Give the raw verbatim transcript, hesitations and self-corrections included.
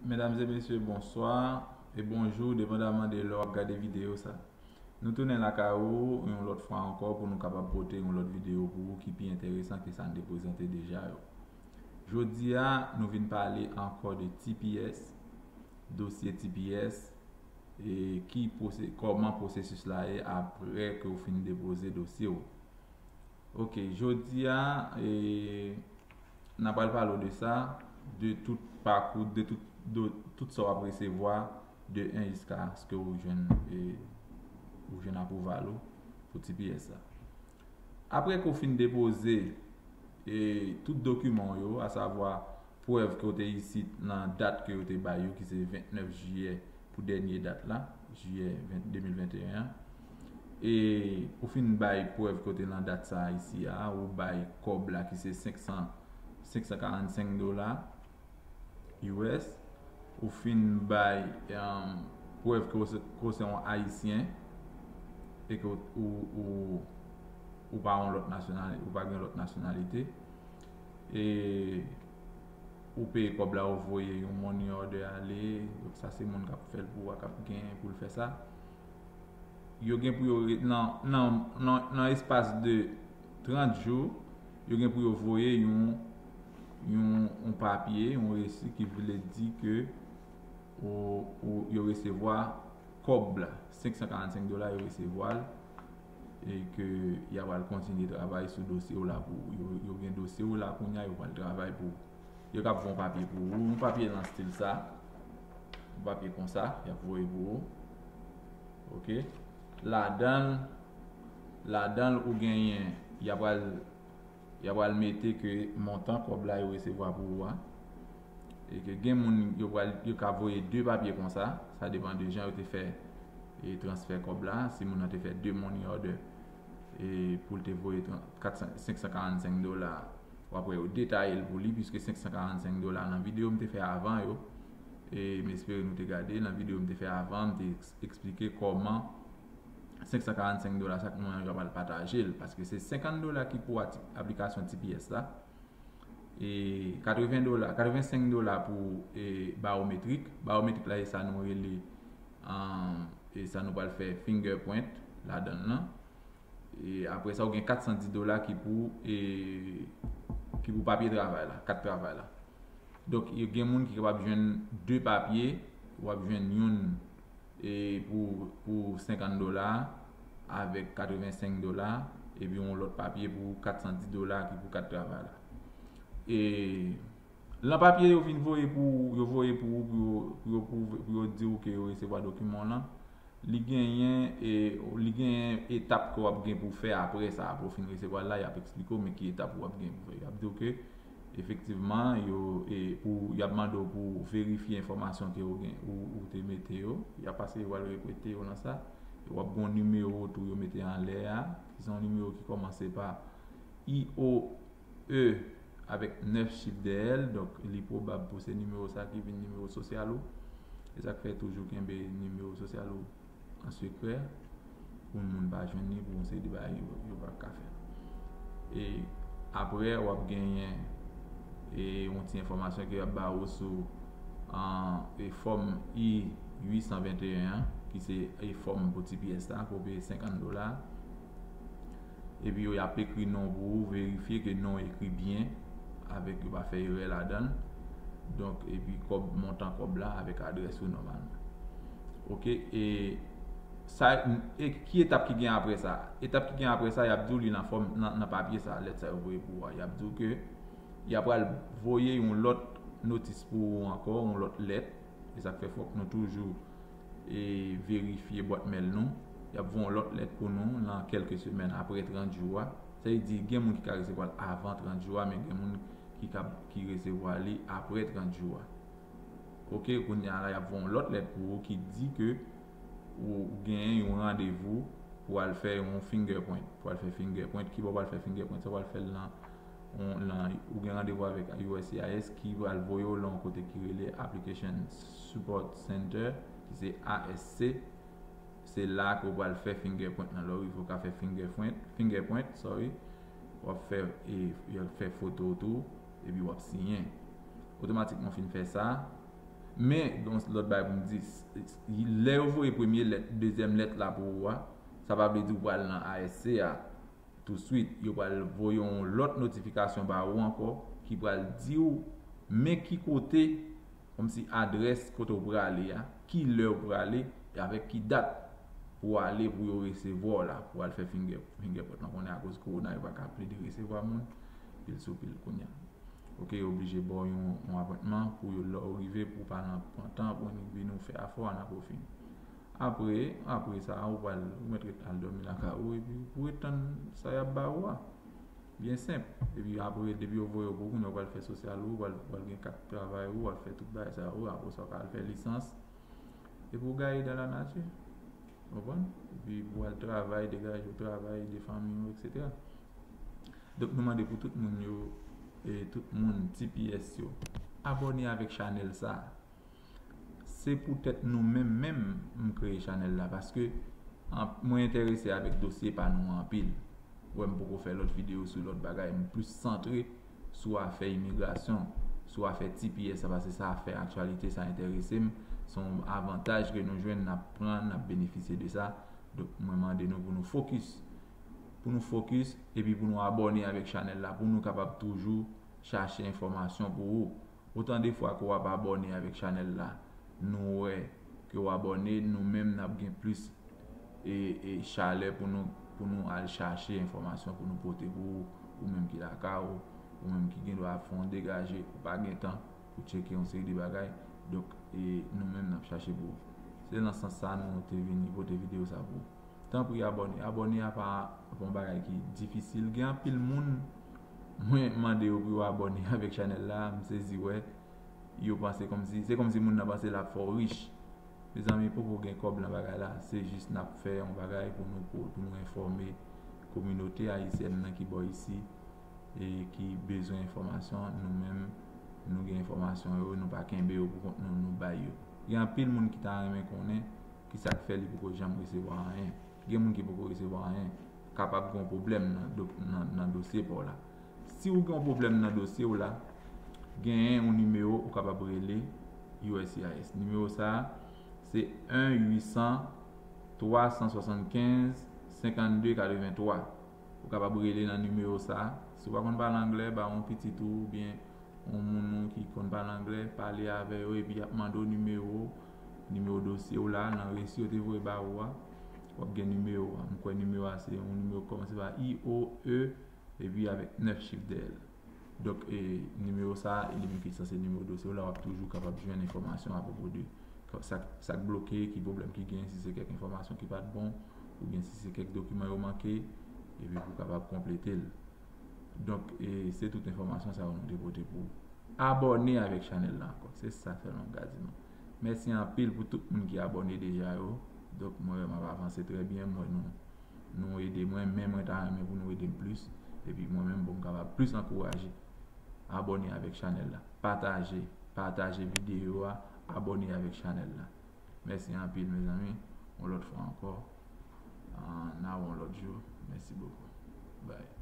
Medam e mesye, bonswa e bonjou, depandaman de lè w ap gade videyo sa. Nou tounen lakay ou yon lòt fwa ankò pou nou kapab pote yon lòt videyo pou ou ki pi enteresan ke sa n te prezante deja yo. Jodi a, nou vin pale ankò de T P S, dosye T P S, e ki pwose-, kòman pwosesis la ye apre ke w fin depoze dosye w. Ok, jodi a, e, n a pral pale w de sa, de tout pakou, de tout, de tout sa w ap resevwa de en jiskaske ou jwenn, e, ou jwenn apwouval ou pou T P S la. Apre ke w fin depoze, e, tout dokiman w yo, asavwa prèv ke w te isit nan dat ke yo te bay yo, ki se vennèf jiyè pou dènye dat la, jiyè ven, de mil venteyen an. E ou fin bay prèv ke w te nan dat sa a isi a, ou bay kòb la ki se senk san, senk san karannsenk dola U S, ou fin bay, um, prèv ke w se, ke w se yon Ayisyen e ke w, ou, ou, ou pa yon lòt nasyonal, ou pa gen lòt nasyonalite. E ou peye kòb la, ou voye yon money order ale. Donk, sa se moun k ap fè l pou ou a k ap gen pou l fè sa. Yo gen pou yo re-, nan, nan, nan, nan espas de trant jou, yo gen pou yo voye yon, yon, yon papye, yon resi ki vle di ke ou, ou, yo resevwa kòb la, senk san karannsenk dola, yo resevwa l, e ke y a pral kontinye travay sou dosye w la pou ou. Yo, yo gen dosye w la kounye a, yo pral travay pou ou. Yo kab fè yon papye pou ou, yon papye nan stil sa, yon papye konsa, y ap voye pou ou. Ok? Ladan l, ladan l ou genyen, y a pral, y a pral mete ke montan kòb la yo resevwa pou ou a. E ke gen moun yo pral, yo ka voye de papye konsa, sa depann de jan yo te fè, e, transfè kòb la. Si moun nan te fè de money order, e, pou l te voye tran-, kat san, senk san karannsenk dola, w ap wè yo detaye l pou li, piske senk san karannsenk dola nan videyo m te fè avan yo, e m espere nou te gade, nan videyo m te fè avan, m te eks-, eksplike kòman senk san karannsenk dola sa k nou menm yo pral pataje l, paske se senkant dola ki pou ati-, aplikasyon T P S la, e katreven dola, katrevensenk dola pou, e, bayometrik. Bayometrik la, e sa nou rele, um, e sa nou pral fè fingerprint ladan l lan. E apre sa, ou gen kat san dis dola ki pou, e, ki pou papye travay la, kat travay la. Donk, yo gen moun ki kapab jwenn de papye, w ap jwenn youn, e, pou, pou senkant dola, avèk katrevensenk dola, epi yon lòt papye pou kat san dis dola ki pou kat travay la. E, lan papye yo vin voye pou, yo voye pou ou, pou yo, pou yo pwouve, pou yo di w ke yo resevwa dokiman w lan, li genyen, e, li genyen etap ke w ap gen pou w fè apre sa. Apre w fin resevwa l la, y ap eksplike w men ki etap w ap gen pou w fè. Y ap di w ke, efektivman, yo, e, pou, y ap mande w pou w verifye enfòmasyon ke w gen, ou, ou te mete yo. Y ap pase, yo pral repete yo nan sa. E w ap gen yon nimewo tou yo mete anlè a, ki se yon nimewo ki kòmanse pa I O E avèk nèf chif dèyè l, donk li pwobab pou se nimewo sa ki vin nimewo sosyal ou. E sa k fè toujou kenbe nimewo sosyal ou an sekrè, pou moun pa jwenn li, pou yon seri de bagay yo, yo pa ka fè. E apre, w ap genyen, e, yon ti enfòmasyon ke y ap ba ou sou, an, e, fòm I uit san venteyen an, ki se, e, fòm pou T P S la, pou w peye senkant dola. Epi yo, y ap ekri non pou ou, verifye ke non ekri byen, avèk yo pa fè erè ladan l. Donk, epi kòb, montan kòb la avèk adrès ou nòmalman. Ok, e sa, e ki etap ki gen apre sa? Etap ki gen apre sa, y ap di w li nan fòm, nan, nan papye sa, lèt sa yo voye pou ou a. Y ap di w ke y ap pral voye yon lòt notis pou ou ankò, yon lòt lèt. E sa k fè fòk nou toujou, e, verifye bwat mèl nou. Y ap voye yon lòt lèt pou nou nan kèlke semèn apre trant jou a. Sa vle di, gen moun ki ka resevwa l avan trant jou a, men gen moun ki ka, ki resevwa li apre trant jou a. Ok, kounye a la, y ap voye yon lòt lèt pou ou ki di ke ou, ou genyen yon randevou pou al fè yon fingerprint. Pou al fè fingerprint, kibò w pral fè fingerprint, sa w pral fè l nan, yon, nan, ou gen randevou avèk U S C I S ki pral voye w lan yon kote ki rele Application Support Center, ki se A S C. Se la ke w pral fè fingerprint nan. Lè w rive, w ka fè fingerprint, fingerprint, sorry. W ap fè, e, y ap fè foto w tou, epi w ap siyen. Otomatikman w fin fè sa, Men gen yon lòt bagay pou m di, s- s- lè yo voye premye lèt, dezyèm lèt la pou ou a, sa pa vle di ou pral nan A S C a touswit. Yo pral voye yon lòt notifikasyon ba ou ankò ki pral di ou men ki kote, kòmsi adrès kote ou prale a, ki lè ou prale, e avèk ki dat pou ale pou yo resevwa w la, pou al fè finger, fingerprint lan. Konnen akoz kowona, yo pa ka plede resevwa moun pil sou pil kounye a. Ok, yo oblije ba w yon, yon apwentman pou yo, lè ou rive, pou w pa nan pran tan pou w vin ou fè afè w a nan pwofil. Apre, apre sa, ou pral, ou mèt ret al dòmi lakay ou, epi pou ret tann sa y ap ba ou a. Byen senp. Epi apre, depi yo voye w pou kounye a, ou pral fè sosyal ou, ou pral, ou pral gen kat travay ou, ou pral fè tout bagay sa yo, apre sa, ou ka al fè lisans. Epi ou gaye dans la nature. Ou konprann? Epi pou al travay, degaje w, travay, ede fanmi w, etsetera. Donk, nou mande pou tout moun yo, e tout moun T P S yo, abòne avèk chanèl sa. Se poutèt nou menm menm m kreye chanèl la, paske an- mwen enterese avèk dosye pa nou an anpil. Ou wè, m poko fè lòt videyo sou lòt bagay, m plis santre sou afè imigrasyon, sou afè T P S, sa, paske sa afè aktyalite, sa enterese m. Se yon avantaj ke nou jwenn, n ap pran, n ap benefisye de sa. Donk, mwen mande nou pou nou fokis. Pou nou fokis, epi pou nou abòne avèk chanèl la, pou nou kapab toujou chache enfòmasyon pou ou. Otan de fwa ke w ap abòne avèk chanèl la, nou wè ke w abòne, nou menm n ap gen plis e, e chalè pou nou, pou nou al chache enfòmasyon pou nou pote pou ou, ou menm ki lakay ou, ou menm ki gen dwa ap fè yon degaje, ou pa gen tan pou tcheke yon seri de bagay. Donk, e nou menm n ap chache pou ou. Se nan sans sa nou te vini pote videyo sa pou ou. Tanpri abòne. Abòne a pa, pa yon bagay ki difisil. Gen anpil moun, mwen mande yo pou yo abòne avèk chanèl la, m sezi wè, yo panse kòmsi, se kòmsi moun nan panse l ap fè w rich. Mezanmi, poko gen kòb nan bagay la, se jis n ap fè yon bagay pou nou, pou, pou nou enfòme kominote ayisyèn nan ki bò isi, e ki bezwen enfòmasyon, nou menm, nou gen enfòmasyon yo, nou pa kenbe yo pou kont nou, nou bay yo. Gen anpil moun ki ta renmen konnen kisa k fè li poko janm resevwa anyen. Gen moun ki poko resevwa anyen, kapab gen yon pwoblèm nan, do- nan, nan dosye pa w la. Si w gen yon pwoblèm nan dosye w la, genyen yon nimewo ou kapab rele U S C I S. Nimewo sa a, se en uit san, twa san swasannkenz, senkannde katrevenntwa. Ou kapab rele nan nimewo sa a. Si w pa konn pale anglè, ba yon pitit ou oubyen yon moun ou ki konn pale anglè, pale avè yo epi y ap mande w nimewo, nimewo dosye w la, nan resi yo te voye ba ou a. W ap gen nimewo a. M kwè nimewo a se yon nimewo ki kòmanse pa I O E epi avèk nèf chif dèyè l. Donk, e, nimewo sa a, e li menm ki sanse nimewo dosye w la, w ap toujou kapab jwenn enfòmasyon apwopo de sa, sa k bloke, ki pwoblèm ki gen, si se kèk enfòmasyon ki pa t bon, oubyen si se kèk dokiman yo manke, epi pou w kapab konplete l. Donk, e, se tout enfòmasyon sa yo nou te pote pou ou. Abòne avèk chanèl la ankò. Se sa sèlman m ka di nou. Mèsi anpil pou tout moun ki abòne deja yo. Donk, mwen wè m ap avanse trè byen. Mwen, nou, nou ede mwen, men mwen ta renmen pou nou ede m plis. Epi mwen menm, pou m kapab plis ankouraje. Abòne avèk chanèl la. Pataje, pataje videyo a. Abòne avèk chanèl la. Mèsi anpil, mezanmi. Yon lòt fwa ankò. N a wè yon lòt jou. Mèsi bokou. Bye.